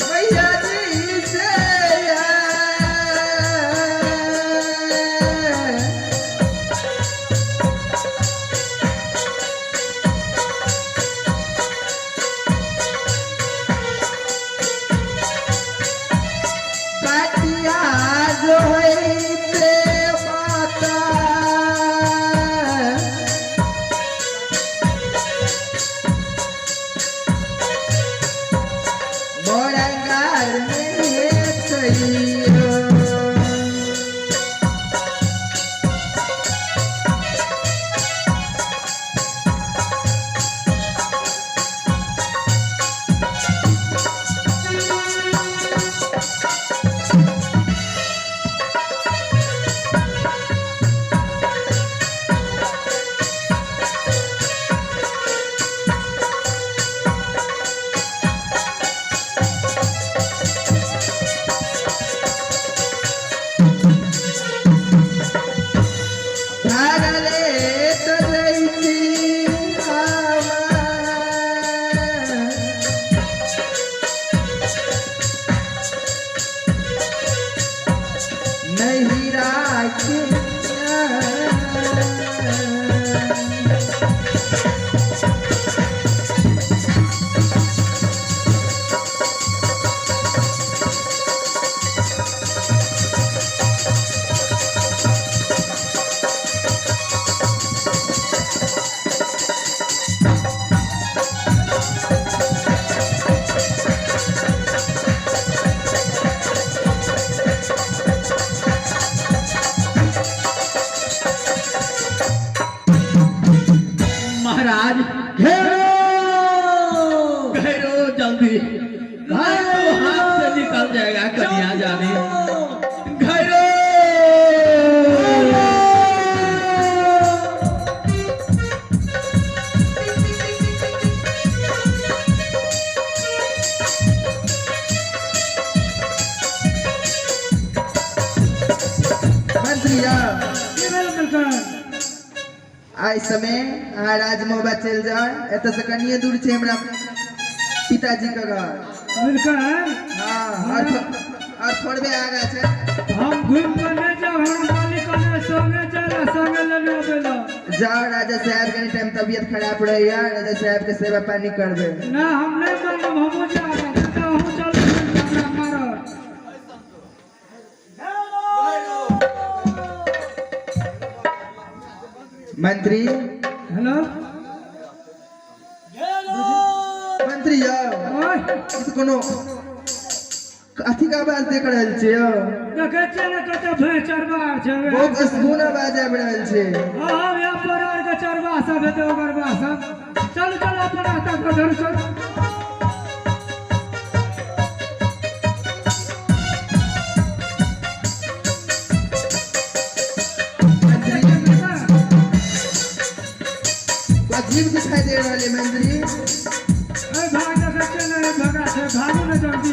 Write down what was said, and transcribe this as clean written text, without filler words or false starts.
मैया जी से बटिया जो है ते माता मोरंगार में थइयो। धारले तो जैती हवा। नहीं राखे महाराज घेरो घेरो जल्दी, नहीं तो हाथ से निकल जाएगा कन्या जाने। घेरो मंत्री यौ, की भेल मलकान? आइ समय अहाँ राजमोबा चलि जाउ, एतऽ से कनिये दूर छै हमरा पिताजी के घर। मलकान? हाँ, और थोड़बे आगा छै। हम घूम के नहीं जाब, हमरा मालिक कहने संगे चल संगे लेने आबे ला। जाओ, राजा साहब कनी टाइम तबियत खराब रहैया, राजा साहब के सेवा पानी करबे। ना, हम नहीं मानब, हमहूँ जाब। तो हमहूँ चल, हमरा मारत। मंत्री। हेलो। मंत्री यौ। ओए। ई तऽ कोनो अथी के आवाज देख रहल छियै यौ? देखै छियै ने कते भैंस चरबा आर छै। बहुत असगुन आवाज आबि रहल छै। हाँ, यहाँ पर आर के चरबा सब हेतै, ओकर बा सब। चलू चलू, अपन रास्ता पर धरू, चल। मंत्री, अजीब दिखाई दे रहल है मंत्री। ए भाग, देखै छियै ने, भगा छै, भागू ने जल्दी।